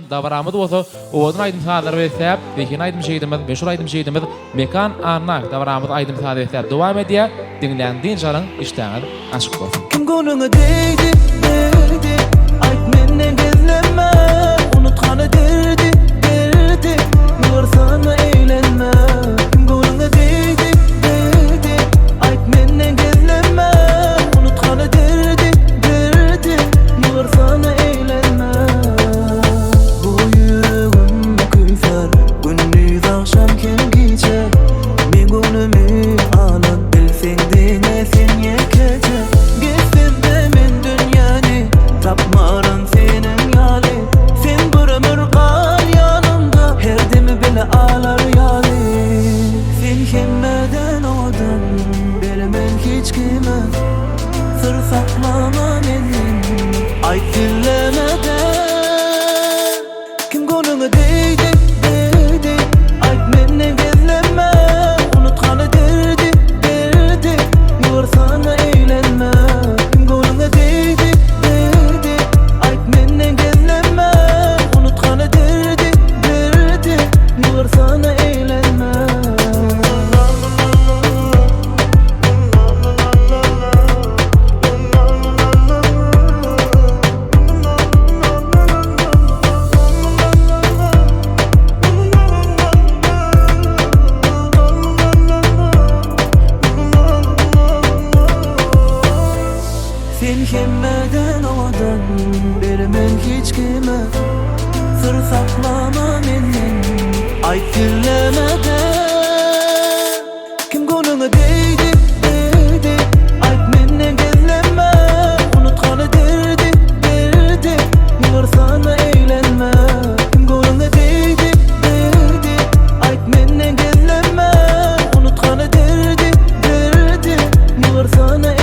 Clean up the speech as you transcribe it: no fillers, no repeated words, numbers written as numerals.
Dabaramyz bolsa owadan aýdym-sazlara besläp, zehinli aýdymçy ýigidimiz, meşhur aýdymçy ýigidimiz Mekan Annaýew dabaramyzy aýdym-saza besläp dowam edýär. Diňläň, dynç alyň, işdäňiz açyk bolsun. Kim göwnüňe degdi, degdi, Aýt menden gizleme, Unutgany derdi, derdi, Ýygyrsana eýlenme. Kim göwnüňe degdi, degdi, Aýt menden gizleme, Unutgany derdi, derdi, Ýygyrsana eýlenme. Bu ýüregim küýsär Gündiz agşam hem gije Meň göwnümi alan Bilseň diňe sen ýekeje Gezsemde men dünýäni Tapmaryn seniň ýaly Sen bir ömür gal ýanymda Her demi bile alar ýaly Sen hemmeden owadan Bermen hiç kime Syr saklama menden Aýt dillemeden Kim göwnüňe degdi, degdi Aýt menden gizleme Unutgany derdi, derdi Ýygyrsana eýlenme Kim göwnüňe degdi, degdi Aýt menden gizleme Unutgany derdi, derdi Ýygyrsana eýlenme. Sen hemmeden owadan Bermen hiç kime Syr saklama menden Aýt gizlemeden Kim göwnüňe degdi, degdi Aýt menden gizleme Unutgany derdi, derdi Ýygyrsana eýlenme Kim göwnüňe degdi, degdi Aýt menden gizleme Unutgany derdi, derdi Ýygyrsana.